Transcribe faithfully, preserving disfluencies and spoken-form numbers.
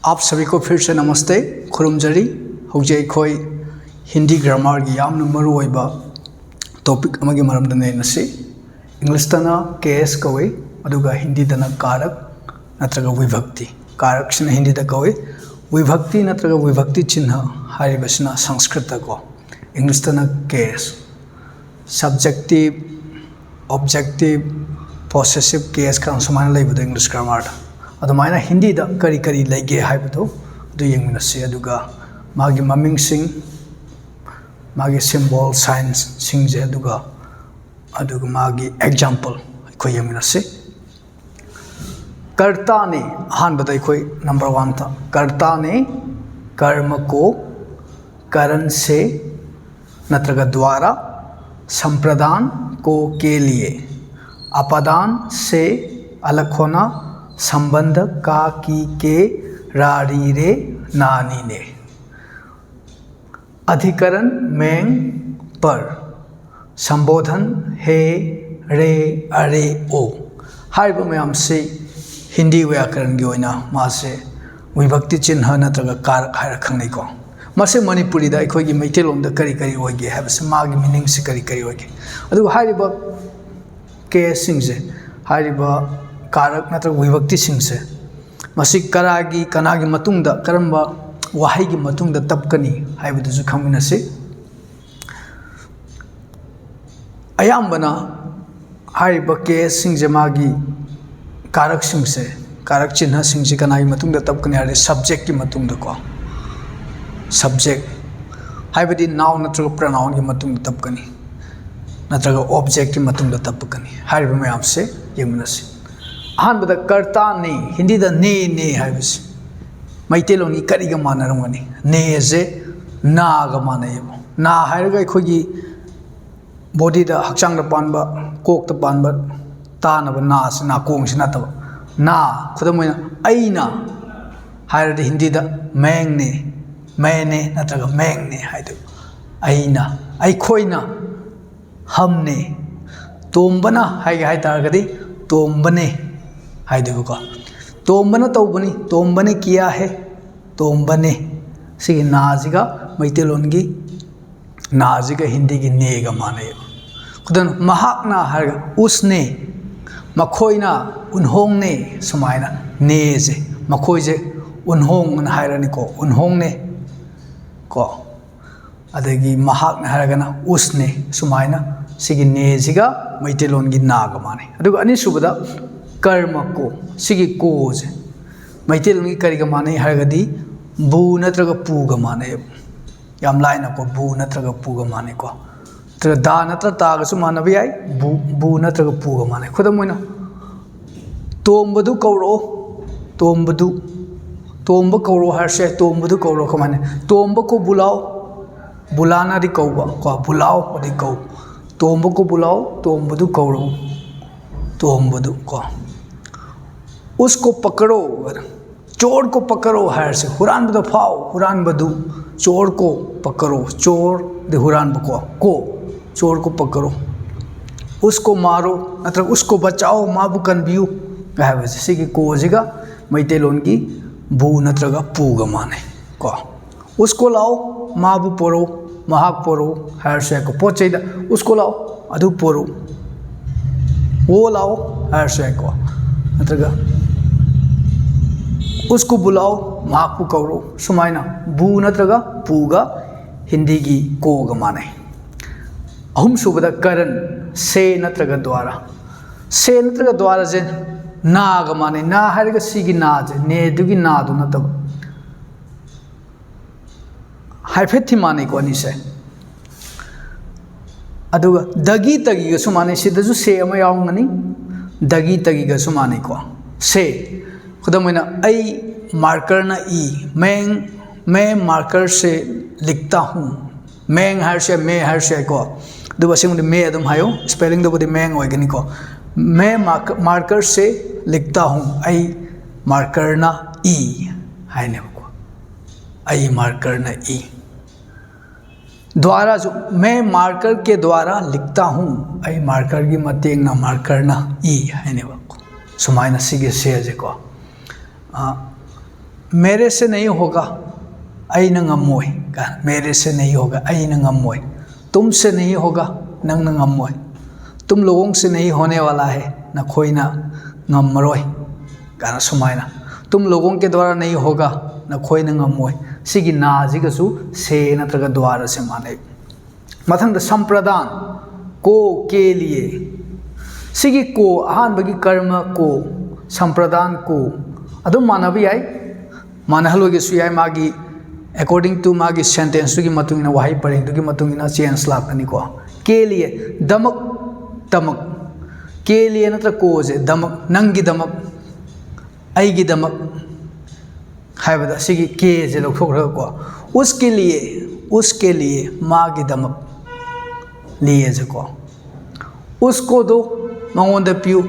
आप सभी को फिर से नमस्ते, ꯈꯨꯔꯨꯝꯖꯔꯤ꯫ ꯍꯧꯖꯤꯛ ꯑꯩꯈꯣꯏ ꯍꯤꯟꯗꯤ ꯒ꯭ꯔꯥꯃꯥꯔꯒꯤ ꯌꯥꯝꯅ ꯃꯔꯨꯑꯣꯏꯕ ꯇꯣꯄꯤꯛ ꯑꯃꯒꯤ ꯃꯔꯝꯗ ꯅꯩꯅꯁꯤ꯫ ꯏꯪꯂꯤꯁꯇꯅ ꯀꯦꯁ ꯀꯧꯏ, ꯑꯗꯨꯒ ꯍꯤꯟꯗꯤꯗꯅ ꯀꯥꯔꯛ ꯅꯠꯇ꯭ꯔꯒ ꯋꯤꯚꯛꯇꯤ꯫ ꯀꯥꯔꯛꯁꯤꯅ ꯍꯤꯟꯗꯤꯗ ꯀꯧꯏ, ꯋꯤꯚꯛꯇꯤ ꯅꯠꯇ꯭ꯔꯒ ꯋꯤꯚꯛꯇꯤ ꯆꯤꯍ꯭ꯅ ꯍꯥꯏꯔꯤꯕꯁꯤꯅ ꯁꯪꯁꯀ꯭ꯔꯤꯠꯇꯀꯣ, ꯏꯪꯂꯤꯁꯇꯅ ꯀꯦꯁ꯫ ꯁꯕꯖꯦꯛꯇꯤꯚ, ꯑꯣꯕꯖꯦꯛꯇꯤꯚ, ꯄꯣꯁꯦꯁꯤꯚ ꯀꯦꯁ ꯀꯥꯏꯅ ꯁꯨꯃꯥꯏꯅ ꯂꯩꯕꯗꯣ ꯏꯪꯂꯤꯁ ꯒ꯭ꯔꯥꯃꯥꯔꯗ꯫ ꯑꯗꯨꯃꯥꯏꯅ ꯍꯤꯟꯗꯤꯗ ꯀꯔꯤ ꯀꯔꯤ ꯂꯩꯒꯦ ꯍꯥꯏꯕꯗꯣ ꯑꯗꯨ ꯌꯦꯡꯃꯤꯟꯅꯁꯤ꯫ ꯑꯗꯨꯒ ꯃꯥꯒꯤ ꯃꯃꯤꯡꯁꯤꯡ, ꯃꯥꯒꯤ ꯁꯤꯝꯕꯣꯜ, ꯁꯥꯏꯟꯁꯁꯤꯡꯁꯦ, ꯑꯗꯨꯒ, ꯑꯗꯨꯒ ꯃꯥꯒꯤ ꯑꯦꯛꯖꯥꯝꯄꯜ ꯑꯩꯈꯣꯏ ꯌꯦꯡꯃꯤꯟꯅꯁꯤ꯫ ꯀꯔꯇꯥꯅꯦ꯫ ꯑꯍꯥꯟꯕꯗ ꯑꯩꯈꯣꯏ ꯅꯝꯕꯔ ꯋꯥꯟꯗ ꯀꯔꯇꯥꯅꯦ, ꯀꯔꯃ ꯀꯣ, ꯀꯔꯟ ꯁꯦ ꯅꯠꯇ꯭ꯔꯒ ꯗ꯭ꯋꯥꯔꯥ, ꯁꯝꯄ꯭ꯔꯗꯥꯟ ꯀꯣ ꯀꯦ ꯂꯤꯌꯦ, ꯑꯄꯥꯗꯥꯟ ꯁꯦ ꯑꯂꯛ ꯍꯣꯅꯥ, ꯁꯝꯕꯟꯙ ꯀꯥ ꯀꯤ ꯀꯦ ꯔꯥ ꯔꯤ ꯔꯦ ꯅꯥ ꯅꯤ ꯅꯦ꯫ अधिकरण मैं पर, संबोधन हे रे अरे ओ ꯍꯥꯏꯔꯤꯕ ꯃꯌꯥꯝꯁꯤ ꯍꯤꯟꯗꯤ ꯋ꯭ꯌꯥꯀꯔꯟꯒꯤ ꯑꯣꯏꯅ ꯃꯥꯁꯦ ꯋꯤꯚꯛꯇꯤ ꯆꯤꯍ꯭ꯅ ꯅꯠꯇ꯭ꯔꯒ ꯀꯥꯔꯛ ꯍꯥꯏꯔ ꯈꯪꯅꯩꯀꯣ꯫ ꯃꯁꯤ ꯃꯅꯤꯄꯨꯔꯤꯗ ꯑꯩꯈꯣꯏꯒꯤ ꯃꯩꯇꯩꯂꯣꯟꯗ ꯀꯔꯤ ꯀꯔꯤ ꯑꯣꯏꯒꯦ ꯍꯥꯏꯕꯁꯤ, ꯃꯥꯒꯤ ꯃꯤꯅꯤꯡꯁꯤ ꯀꯔꯤ ꯀꯔꯤ ꯑꯣꯏꯒꯦ? ꯑꯗꯨꯒ ꯍꯥꯏꯔꯤꯕ ꯀꯦꯁꯁꯤꯡꯁꯦ, ꯍꯥꯏꯔꯤꯕ ꯀꯥꯔꯛ ꯅꯠꯇ꯭ꯔꯒ ꯋꯤꯚꯛꯇꯤꯁꯤꯡꯁꯦ, ꯃꯁꯤ ꯀꯔꯥꯒꯤ, ꯀꯅꯥꯒꯤ ꯃꯇꯨꯡꯗ, ꯀꯔꯝꯕ ꯋꯥꯍꯩꯒꯤ ꯃꯇꯨꯡꯗ ꯇꯞꯀꯅꯤ ꯍꯥꯏꯕꯗꯨꯁꯨ ꯈꯪꯃꯤꯟꯅꯁꯤ꯫ ꯑꯌꯥꯝꯕꯅ ꯍꯥꯏꯔꯤꯕ ꯀꯦꯁꯁꯤꯡꯁꯦ, ꯃꯥꯒꯤ ꯀꯥꯔꯛꯁꯤꯡꯁꯦ, ꯀꯥꯔꯛ ꯆꯤꯍ꯭ꯅꯁꯤꯡꯁꯦ ꯀꯅꯥꯒꯤ ꯃꯇꯨꯡꯗ ꯇꯞꯀꯅꯤ ꯍꯥꯏꯔꯗꯤ ꯁꯕꯖꯦꯛꯀꯤ ꯃꯇꯨꯡꯗꯀꯣ꯫ ꯁꯕꯖꯦꯛ ꯍꯥꯏꯕꯗꯤ ꯅꯥꯎꯟ ꯅꯠꯇ꯭ꯔꯒ ꯄ꯭ꯔꯅꯥꯎꯟꯒꯤ ꯃꯇꯨꯡꯗ ꯇꯞꯀꯅꯤ, ꯅꯠꯇ꯭ꯔꯒ ꯑꯣꯕꯖꯦꯛꯀꯤ ꯃꯇꯨꯡꯗ ꯇꯞꯀꯅꯤ ꯍꯥꯏꯔꯤꯕ ꯃꯌꯥꯝꯁꯦ ꯌꯦꯡꯃꯤꯟꯅꯁꯤ꯫ ꯑꯍꯥꯟꯕꯗ ꯀꯔꯇꯥ ꯅꯦ, ꯍꯤꯟꯗꯤꯗ ꯅꯦ ꯅꯦ ꯍꯥꯏꯕꯁꯤ ꯃꯩꯇꯩꯂꯣꯟꯒꯤ ꯀꯔꯤꯒ ꯃꯥꯟꯅꯔꯝꯒꯅꯤ? ꯅꯦꯁꯦ ꯅꯥꯒ ꯃꯥꯟꯅꯩꯌꯦꯕ꯫ ꯅꯥ ꯍꯥꯏꯔꯒ ꯑꯩꯈꯣꯏꯒꯤ ꯕꯣꯗꯤꯗ, ꯍꯛꯆꯥꯡꯗ ꯄꯥꯟꯕ, ꯀꯣꯛꯇ ꯄꯥꯟꯕ, ꯇꯥꯅꯕ ꯅꯥꯁꯤ, ꯅꯥꯀꯣꯡꯁꯤ ꯅꯠꯇꯕ꯫ ꯅꯥ, ꯈꯨꯗꯝ ꯑꯣꯏꯅ ꯑꯩꯅ ꯍꯥꯏꯔꯗꯤ ꯍꯤꯟꯗꯤꯗ ꯃꯦꯡꯅꯦ, ꯃꯦꯅꯦ ꯅꯠꯇ꯭ꯔꯒ ꯃꯦꯡꯅꯦ ꯍꯥꯏꯗꯣꯏꯕ꯫ ꯑꯩꯅ, ꯑꯩꯈꯣꯏꯅ, ꯍꯝꯅꯦ꯫ ꯇꯣꯝꯕꯅ ꯍꯥꯏꯒꯦ ꯍꯥꯏ ꯇꯥꯔꯒꯗꯤ ꯇꯣꯝꯕꯅꯦ ꯍꯥꯏꯗꯣꯏꯕꯀꯣ꯫ ꯇꯣꯝꯕꯅ ꯇꯧꯕꯅꯤ, ꯇꯣꯝꯕꯅ ꯀꯤꯌꯥ ꯍꯦ, ꯇꯣꯝꯕꯅꯦ꯫ ꯁꯤꯒꯤ ꯅꯥꯁꯤꯒ ꯃꯩꯇꯩꯂꯣꯟꯒꯤ ꯅꯥꯁꯤꯒ ꯍꯤꯟꯗꯤꯒꯤ ꯅꯦꯒ ꯃꯥꯟꯅꯩꯕ꯫ ꯈꯨꯗꯝ, ꯃꯍꯥꯛꯅ ꯍꯥꯏꯔꯒ ꯎꯁꯅꯦ, ꯃꯈꯣꯏꯅ ꯎꯟꯍꯣꯡꯅꯦ, ꯁꯨꯃꯥꯏꯅ ꯅꯦꯁꯦ, ꯃꯈꯣꯏꯁꯦ ꯎꯟꯍꯣꯡ ꯑꯅ ꯍꯥꯏꯔꯅꯤꯀꯣ, ꯎꯟꯍꯣꯡꯅꯦ ꯀꯣ꯫ ꯑꯗꯒꯤ ꯃꯍꯥꯛꯅ ꯍꯥꯏꯔꯒꯅ ꯎꯁꯅꯦ, ꯁꯨꯃꯥꯏꯅ ꯁꯤꯒꯤ ꯅꯦꯁꯤꯒ ꯃꯩꯇꯩꯂꯣꯟꯒꯤ ꯅꯥꯒ ꯃꯥꯟꯅꯩ꯫ ꯑꯗꯨꯒ ꯑꯅꯤꯁꯨꯕꯗ ꯀꯔꯃ ꯀꯣ, ꯁꯤꯒꯤ ꯀꯣꯁꯦ ꯃꯩꯇꯩꯂꯣꯟꯒꯤ ꯀꯔꯤꯒ ꯃꯥꯟꯅꯩ ꯍꯥꯏꯔꯒꯗꯤ ꯕꯨ ꯅꯠꯇ꯭ꯔꯒ ꯄꯨꯒ ꯃꯥꯟꯅꯩꯕ꯫ ꯌꯥꯝ ꯂꯥꯏꯅꯀꯣ, ꯕꯨ ꯅꯠꯇ꯭ꯔꯒ ꯄꯨꯒ ꯃꯥꯟꯅꯩꯀꯣ꯫ ꯅꯠꯇ꯭ꯔꯒ ꯗꯥ ꯅꯠꯇ꯭ꯔ ꯇꯥꯒꯁꯨ ꯃꯥꯟꯅꯕ ꯌꯥꯏ, ꯕꯨ, ꯕꯨ ꯅꯠꯇ꯭ꯔꯒ ꯄꯨꯒ ꯃꯥꯟꯅꯩ꯫ ꯈꯨꯗꯝ ꯑꯣꯏꯅ, ꯇꯣꯝꯕꯗꯨ ꯀꯧꯔꯛꯑꯣ, ꯇꯣꯝꯕꯗꯨ, ꯇꯣꯝꯕ ꯀꯧꯔꯛꯑꯣ ꯍꯥꯏꯔꯁꯨ ꯌꯥꯏ, ꯇꯣꯝꯕꯗꯨ ꯀꯧꯔꯛꯑꯣ꯫ ꯀꯃꯥꯏꯅ? ꯇꯣꯝꯕ ꯀꯣ ꯕꯨꯂꯥꯎ, ꯕꯨꯂꯥꯅꯗꯤ ꯀꯧꯕ ꯀꯣ, ꯕꯨꯂꯥꯎ ꯑꯗꯤ ꯀꯧ꯫ ꯇꯣꯝꯕ ꯀꯣ ꯕꯨꯂꯥꯎ, ꯇꯣꯝꯕꯗꯨ ꯀꯧꯔꯛꯎ, ꯇꯣꯝꯕꯗꯨ ꯀꯣ꯫ ꯎꯁꯀꯣ ꯄꯀꯔꯣ, ꯆꯣꯔ ꯀꯣ ꯄꯀꯔꯣ ꯍꯥꯏꯔꯁꯦ, ꯍꯨꯔꯥꯟꯕꯗ ꯐꯥꯎ, ꯍꯨꯔꯥꯟꯕꯗꯨ, ꯆꯣꯔ ꯀꯣ ꯄꯀꯔꯣ, ꯆꯣꯔ ꯗꯤ ꯍꯨꯔꯥꯟꯕ ꯀꯣ, ꯀꯣ, ꯆꯣꯔ ꯀꯣ ꯄꯀꯔꯣ, ꯎꯁꯀꯣ ꯃꯥꯔꯣ ꯅꯠꯇ꯭ꯔꯒ ꯎꯁꯀꯣ ꯕꯆꯥꯎ, ꯃꯥꯕꯨ ꯀꯟꯕꯤꯌꯨ ꯍꯥꯏꯕꯁꯦ, ꯁꯤꯒꯤ ꯀꯣꯁꯤꯒ ꯃꯩꯇꯩꯂꯣꯟꯒꯤ ꯕꯨ ꯅꯠꯇ꯭ꯔꯒ ꯄꯨꯒ ꯃꯥꯟꯅꯩ ꯀꯣ꯫ ꯎꯁꯀꯣ ꯂꯥꯎ, ꯃꯥꯕꯨ ꯄꯣꯔꯛꯎ, ꯃꯍꯥꯛ ꯄꯣꯔꯛꯎ ꯍꯥꯏꯔꯁꯨ ꯌꯥꯏꯀꯣ꯫ ꯄꯣꯠ ꯆꯩꯗ ꯎꯁꯀꯣ ꯂꯥꯎ, ꯑꯗꯨ ꯄꯣꯔꯛꯎ, ꯋꯣ ꯂꯥꯎ ꯍꯥꯏꯔꯁꯨ ꯌꯥꯏꯀꯣ꯫ ꯅꯠꯇ꯭ꯔꯒ ꯎꯁꯀꯣ ꯕꯨꯂꯥꯎ, ꯃꯍꯥꯛꯄꯨ ꯀꯧꯔꯛꯎ꯫ ꯁꯨꯃꯥꯏꯅ ꯕꯨ ꯅꯠꯇ꯭ꯔꯒ ꯄꯨꯒ ꯍꯤꯟꯗꯤꯒꯤ ꯀꯣꯒ ꯃꯥꯟꯅꯩ꯫ ꯑꯍꯨꯝꯁꯨꯕꯗ ꯀꯔꯟ, ꯁꯦ ꯅꯠꯇ꯭ꯔꯒ ꯗ꯭ꯋꯥꯔꯥ꯫ ꯁꯦ ꯅꯠꯇ꯭ꯔꯒ ꯗ꯭ꯋꯥꯔꯥꯁꯦ ꯅꯥꯒ ꯃꯥꯟꯅꯩ꯫ ꯅꯥ ꯍꯥꯏꯔꯒ ꯁꯤꯒꯤ ꯅꯥꯁꯦ, ꯅꯦꯗꯨꯒꯤ ꯅꯥꯗꯨ ꯅꯠꯇꯕ, ꯍꯥꯏꯐꯦꯠ ꯊꯤ ꯃꯥꯟꯅꯩꯀꯣ ꯑꯅꯤꯁꯦ꯫ ꯑꯗꯨꯒ ꯗꯒꯤ ꯇꯒꯤꯒꯁꯨ ꯃꯥꯟꯅꯩ꯫ ꯁꯤꯗꯁꯨ ꯁꯦ ꯑꯃ ꯌꯥꯎꯔꯝꯒꯅꯤ, ꯗꯒꯤ ꯇꯒꯤꯒꯁꯨ ꯃꯥꯟꯅꯩꯀꯣ꯫ ꯁꯦ, ꯈꯨꯗꯝ ꯑꯣꯏꯅ, ꯑꯩ ꯃꯥꯔꯀꯔꯅ ꯏ, ꯃꯦꯡ, ꯃꯦ ꯃꯥꯔꯀꯔꯁꯦ ꯂꯤꯛꯇꯥ ꯍꯨ, ꯃꯦꯡ ꯍꯥꯏꯔꯁꯨ ꯌꯥꯏ, ꯃꯦ ꯍꯥꯏꯔꯁꯨ ꯌꯥꯏꯀꯣ꯫ ꯑꯗꯨꯕꯨ ꯑꯁꯦꯡꯕꯗꯤ ꯃꯦ ꯑꯗꯨꯝ ꯍꯥꯏꯌꯨ, ꯁ꯭ꯄꯦꯂꯤꯡꯗꯕꯨꯗꯤ ꯃꯦꯡ ꯑꯣꯏꯒꯅꯤꯀꯣ꯫ ꯃꯦ ꯃꯥꯔꯀꯔꯁꯦ ꯂꯤꯛꯇꯥ ꯍꯨ, ꯑꯩ ꯃꯥꯔꯀꯔꯅ ꯏ ꯍꯥꯏꯅꯦꯕꯀꯣ, ꯑꯩ ꯃꯥꯔꯀꯔꯅ ꯏ꯫ ꯗ꯭ꯋꯥꯔꯥꯁꯨ, ꯃꯦ ꯃꯥꯔꯀꯔ ꯀꯦ ꯗ꯭ꯋꯥꯔꯥ ꯂꯤꯛꯇꯥ ꯍꯨ, ꯑꯩ ꯃꯥꯔꯀꯔꯒꯤ ꯃꯇꯦꯡꯅ, ꯃꯥꯔꯀꯔꯅ ꯏ ꯍꯥꯏꯅꯦꯕ꯫ ꯁꯨꯃꯥꯏꯅ ꯁꯤꯒꯤ ꯁꯦꯁꯦꯀꯣ꯫ मेरे से नहीं होगा, ꯑꯩꯅ ꯉꯝꯃꯣꯏ꯫ मेरे से नहीं होगा, ꯑꯩꯅ ꯉꯝꯃꯣꯏ꯫ तुमसे नहीं होगा, ꯅꯪꯅ ꯉꯝꯃꯣꯏ꯫ तुम लोगों से नहीं होने वाला है, ꯅꯈꯣꯏꯅ ꯉꯝꯃꯔꯣꯏ꯫ ꯀꯥꯏꯅ ꯁꯨꯃꯥꯏꯅ, तुम लोगों के द्वारा नहीं होगा, ꯅꯈꯣꯏꯅ ꯉꯝꯃꯣꯏ꯫ ꯁꯤꯒꯤ ꯅꯥꯁꯤꯒꯁꯨ ꯁꯦ ꯅꯠꯇ꯭ꯔꯒ द्वारा ꯁꯦ ꯃꯥꯟꯅꯩ꯫ ꯃꯊꯪꯗ संप्रदान, को, के लिए꯫ ꯁꯤꯒꯤ को, ꯑꯍꯥꯟꯕꯒꯤ कर्म को, संप्रदान को ꯑꯗꯨꯝ ꯃꯥꯟꯅꯕ ꯌꯥꯏ, ꯃꯥꯟꯅꯍꯜꯂꯣꯏꯒꯦꯁꯨ ꯌꯥꯏ꯫ ꯃꯥꯒꯤ, according to ꯃꯥꯒꯤ sentenceꯇꯨꯒꯤ ꯃꯇꯨꯡ ꯏꯟꯅ, ꯋꯥꯍꯩ ꯄꯔꯦꯡꯗꯨꯒꯤ ꯃꯇꯨꯡ ꯏꯟꯅ change ꯂꯥꯛꯀꯅꯤꯀꯣ꯫ के लिए, ꯗꯃꯛ, ꯗꯃꯛ꯫ के लिए ꯅꯠꯇ꯭ꯔ कोꯁꯦ, ꯗꯃꯛ, ꯅꯪꯒꯤꯗꯃꯛ, ꯑꯩꯒꯤꯗꯃꯛ ꯍꯥꯏꯕꯗ ꯑꯁꯤꯒꯤ केꯁꯦ ꯂꯧꯊꯣꯛꯈ꯭ꯔꯒꯀꯣ, उसके लिए, उसके लिए, ꯃꯥꯒꯤꯗꯃꯛ, लिएꯁꯦꯀꯣ, उसको दो, ꯃꯉꯣꯟꯗ ꯄꯤꯌꯨ,